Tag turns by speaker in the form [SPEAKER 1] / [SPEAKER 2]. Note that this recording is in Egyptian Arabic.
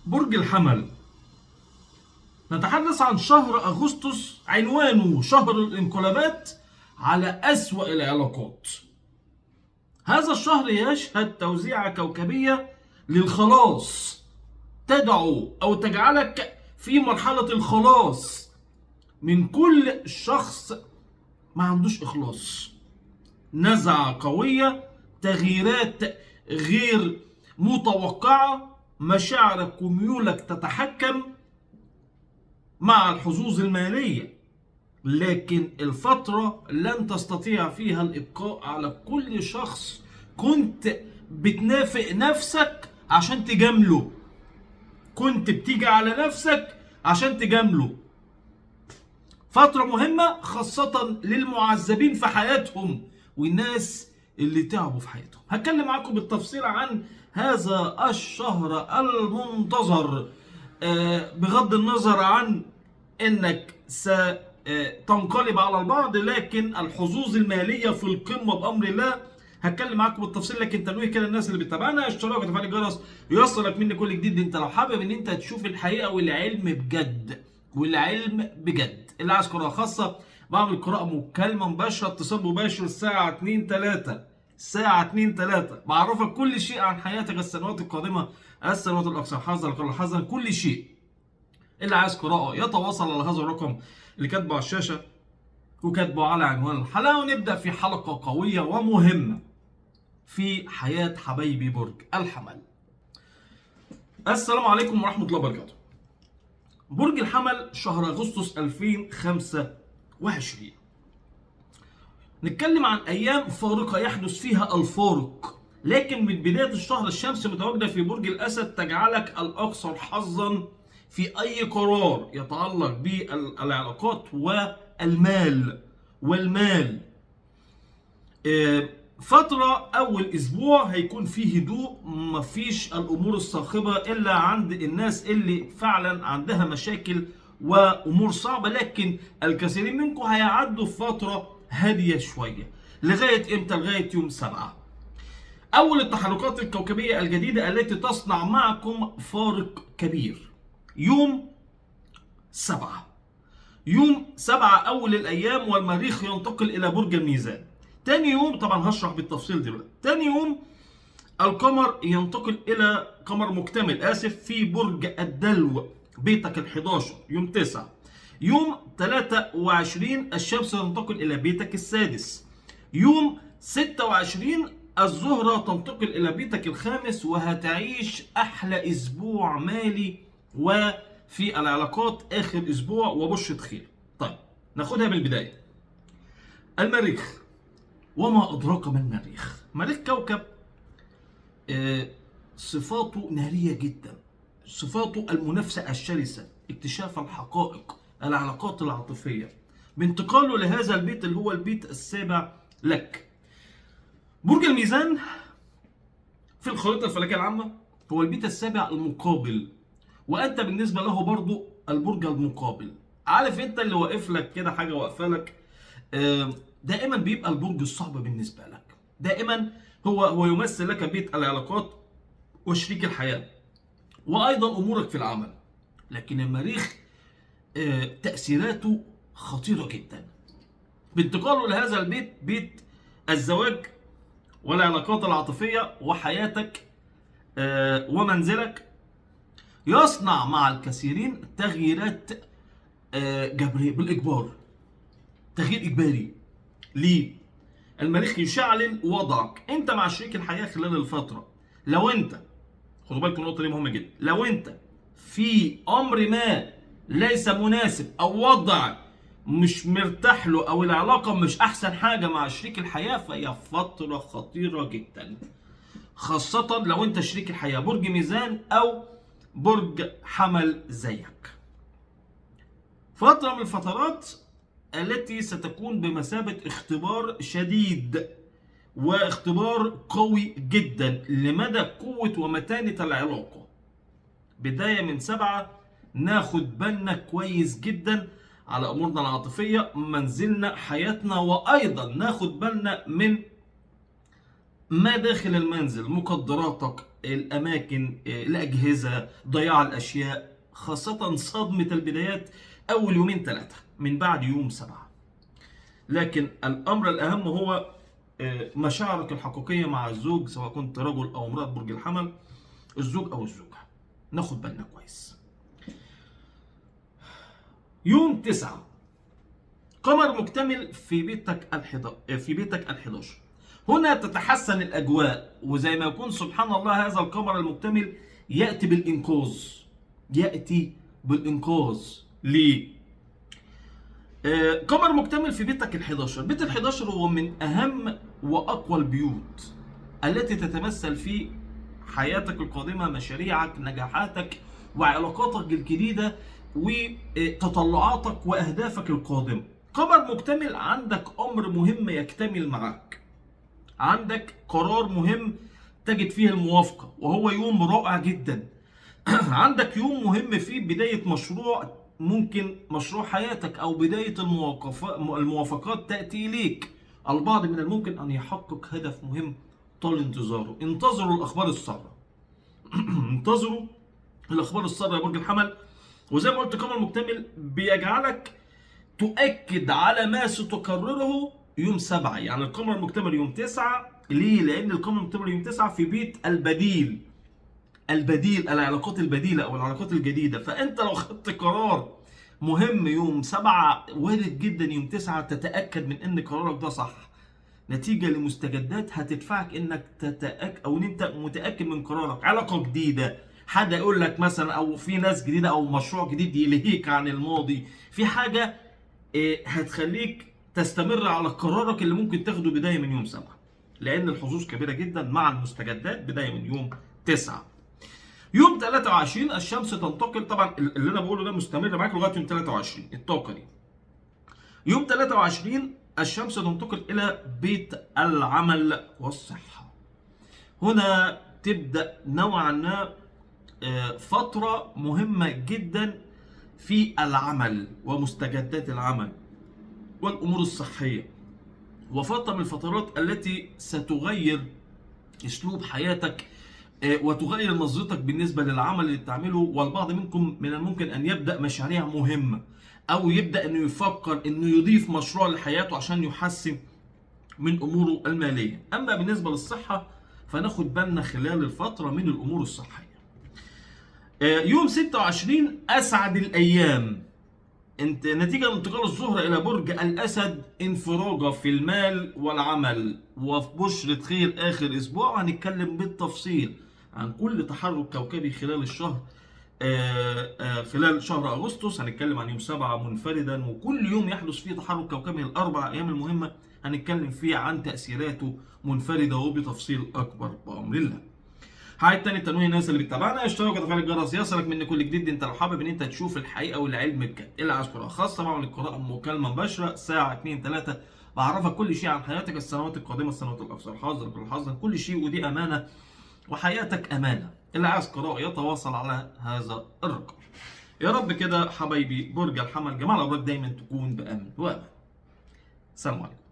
[SPEAKER 1] برج الحمل. نتحدث عن شهر أغسطس، عنوانه شهر الانقلابات على أسوأ العلاقات. هذا الشهر يشهد توزيعة كوكبية للخلاص، تدعو أو تجعلك في مرحلة الخلاص من كل شخص ما عندوش إخلاص. نزعة قوية، تغييرات غير متوقعة، مشاعرك وميولك تتحكم مع الحظوظ المالية، لكن الفترة لن تستطيع فيها الإبقاء على كل شخص كنت بتنافق نفسك عشان تجامله، كنت بتيجي على نفسك عشان تجامله. فترة مهمة خاصة للمعذبين في حياتهم والناس اللي تعبوا في حياتهم. هتكلم معاكم بالتفصيل عن هذا الشهر المنتظر، بغض النظر عن انك ستنقلب على البعض، لكن الحظوظ المالية في القمة بأمر الله. هتكلم معاكم بالتفصيل، لكن تنويه كده الناس اللي بتتابعنا، اشتراك وتفعيل الجرس يوصلك مني كل جديد. انت لو حابب ان انت تشوف الحقيقة والعلم بجد، والعلم بجد، اللي عايز قراءة خاصة بعمل قراءة مكالمة مباشرة، اتصال مباشر الساعة 2 3، الساعة 2 3، بعرفك كل شيء عن حياتك السنوات القادمة، السنوات الأكثر حظا، الأقل حظا، كل شيء. اللي عايز قراءة يتواصل على هذا الرقم اللي كاتبه على الشاشة وكاتبه على عنوان الحلقة. ونبدأ في حلقة قوية ومهمة في حياة حبايبي برج الحمل. السلام عليكم ورحمة الله وبركاته. برج الحمل شهر أغسطس 2025، نتكلم عن أيام فارقة يحدث فيها الفارق، لكن من بداية الشهر الشمس متواجدة في برج الأسد تجعلك الأكثر حظا في أي قرار يتعلق بالعلاقات والمال. والمال فترة أول أسبوع هيكون فيه هدوء، مفيش الأمور الصاخبة إلا عند الناس اللي فعلا عندها مشاكل وأمور صعبة، لكن الكثيرين منكم هيعدوا في فترة هادية شوية. لغاية إمتى؟ لغاية يوم 7. أول التحركات الكوكبية الجديدة التي تصنع معكم فارق كبير يوم 7. يوم 7 أول الأيام، والمريخ ينتقل إلى برج الميزان. تاني يوم، طبعا هشرح بالتفصيل دلوقتي، تاني يوم القمر ينتقل إلى قمر مكتمل، آسف، في برج الدلو بيتك ال11 يوم 9. يوم 23 الشمس تنتقل إلى بيتك السادس. يوم 26 الزهرة تنتقل إلى بيتك الخامس، وهتعيش أحلى أسبوع مالي وفي العلاقات، آخر أسبوع وبشرة خير. طيب ناخدها من البداية. المريخ، وما أدراك ما المريخ؟ المريخ كوكب صفاته نارية جدا، صفاته المنافسة الشرسة، اكتشاف الحقائق، العلاقات العاطفية. بانتقاله لهذا البيت اللي هو البيت السابع لك. برج الميزان في الخريطة الفلكية العامة هو البيت السابع المقابل، وأنت بالنسبة له برضو البرج المقابل. عارف أنت اللي واقف لك كده، حاجة واقفة لك، دائما بيبقى البرج الصعب بالنسبة لك. دائما هو يمثل لك بيت العلاقات وشريك الحياة وأيضا أمورك في العمل. لكن المريخ تأثيراته خطيرة جدا. بانتقاله لهذا البيت، بيت الزواج والعلاقات العاطفية وحياتك ومنزلك، يصنع مع الكثيرين تغييرات جبرية بالإجبار، تغيير إجباري. ليه؟ المريخ يشعلل وضعك انت مع شريك الحياة خلال الفترة. لو انت، خدوا بالكم النقطة دي مهمة جدا، لو انت في امر ما ليس مناسب او وضع مش مرتاح له او العلاقة مش احسن حاجة مع شريك الحياة، فهي فترة خطيرة جدا، خاصة لو انت شريك الحياة برج ميزان او برج حمل زيك. فترة من الفترات التي ستكون بمثابة اختبار شديد واختبار قوي جدا لمدى قوة ومتانة العلاقة. بداية من 7 ناخد بالنا كويس جدا على أمورنا العاطفية، منزلنا، حياتنا، وأيضا ناخد بالنا من ما داخل المنزل، مقدراتك، الأماكن، الأجهزة، ضياع الأشياء، خاصة صدمة البدايات أول يومين ثلاثة من بعد يوم 7. لكن الأمر الأهم هو مشاعرك الحقيقية مع الزوج، سواء كنت رجل أو امرأة برج الحمل، الزوج أو الزوجة، ناخد بالنا كويس. يوم 9 قمر مكتمل في بيتك في بيتك ال11. هنا تتحسن الأجواء، وزي ما يكون سبحان الله هذا القمر المكتمل يأتي بالإنقاذ، يأتي بالإنقاذ. ليه؟ قمر مكتمل في بيتك ال11. بيت ال11 هو من أهم وأقوى البيوت التي تتمثل في حياتك القادمة، مشاريعك، نجاحاتك، وعلاقاتك الجديدة، وتطلعاتك وأهدافك القادمة. قمر مكتمل، عندك أمر مهم يكتمل معاك، عندك قرار مهم تجد فيه الموافقة، وهو يوم رائع جدا. عندك يوم مهم فيه بداية مشروع، ممكن مشروع حياتك أو بداية الموافقات تأتي إليك. البعض من الممكن أن يحقق هدف مهم طال انتظاره. انتظروا الأخبار السارة. انتظروا الأخبار السارة يا برج الحمل. وزي ما قلت قمر مكتمل بيجعلك تؤكد على ما ستكرره يوم 7. يعني القمر المكتمل يوم 9، ليه؟ لأن القمر المكتمل يوم 9 في بيت البديل، البديل، العلاقات البديلة أو العلاقات الجديدة. فأنت لو خدت قرار مهم يوم 7، وارد جدا يوم 9 تتأكد من أن قرارك ده صح، نتيجة لمستجدات هتدفعك أنك تتأكد أو أن أنت متأكد من قرارك. علاقة جديدة، حد يقول لك مثلا، أو في ناس جديدة، أو مشروع جديد يلهيك عن الماضي، في حاجة هتخليك تستمر على قرارك اللي ممكن تاخده بداية من يوم 7، لأن الحظوظ كبيرة جدا مع المستجدات بداية من يوم 9. يوم 23 الشمس تنتقل، طبعا اللي انا بقوله ده مستمر معاك لغاية يوم 23 الطاقة دي. يوم 23 الشمس تنتقل الى بيت العمل والصحة. هنا تبدا نوعا ما فترة مهمة جدا في العمل ومستجدات العمل والامور الصحية، وفترة من الفترات التي ستغير اسلوب حياتك وتغير نظرتك بالنسبة للعمل اللي بتعمله. والبعض منكم من الممكن أن يبدأ مشاريع مهمة، أو يبدأ أنه يفكر أنه يضيف مشروع لحياته عشان يحسن من أموره المالية. أما بالنسبة للصحة فناخد بالنا خلال الفترة من الأمور الصحية. يوم 26 أسعد الأيام، انت نتيجة لانتقال الزهرة إلى برج الأسد، انفراجة في المال والعمل وفي بشرة خير آخر أسبوع. هنتكلم بالتفصيل عن كل تحرك كوكبي خلال الشهر، خلال شهر أغسطس. هنتكلم عن يوم 7 منفردا، وكل يوم يحدث فيه تحرك كوكبي الأربع أيام المهمة هنتكلم فيه عن تأثيراته منفردة وبتفصيل أكبر بأمر الله. هاي التاني التنويه، الناس اللي بتتابعنا اشترك وتفعيل الجرس يصلك من كل جديد. انت لو حابب ان انت تشوف الحقيقة والعلم بجد، اللي عايز قراءة خاصة بعمل القراءة مكالمة مباشرة الساعة 2 3، بعرفك كل شيء عن حياتك، السنوات القادمة، السنوات الاكثر حظا، كل حظا، كل شيء، ودي امانه وحياتك امانه. اللي عايز قراءة يتواصل على هذا الرقم. يا رب كده حبايبي برج الحمل، جماعة الابراج دايما تكون بامن وامان. سلام عليكم.